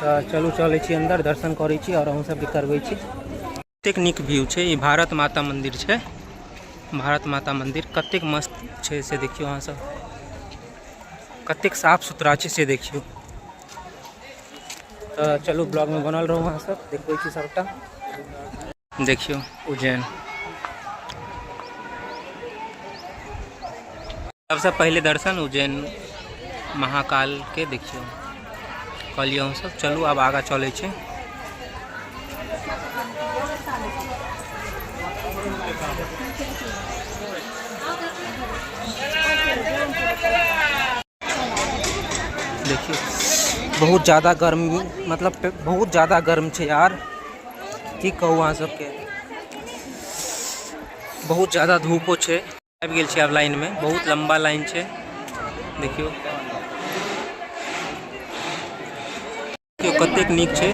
तऽ चलू चलै छी अन्दर, दर्शन करै छी आओर अहूँ सबके करबै छी। कतेक नीक व्यू छै। ई भारत माता मंदिर छै। भारत माता मंदिर कतेक मस्त छै से देखियौ अहाँ सब, कतेक साफ सुथरा छै से देखियौ। तऽ चलू ब्लॉगमे बनल रहू अहाँ सब, देखबै छी सबटा। देखियौ उज्जैन। सबसँ पहिले दर्शन उज्जैन महाकाल के देखियौ कहलियै हमसब। चलू आब आगाँ चलै छै। देखियौ बहुत ज़्यादा गर्मी, मतलब बहुत ज़्यादा गर्म छै यार, की कहू अहाँ सबके। बहुत ज़्यादा धूपो छै। आबि गेल छी आब लाइनमे, बहुत लम्बा लाइन छै। देखियौ कतेक नीक छै।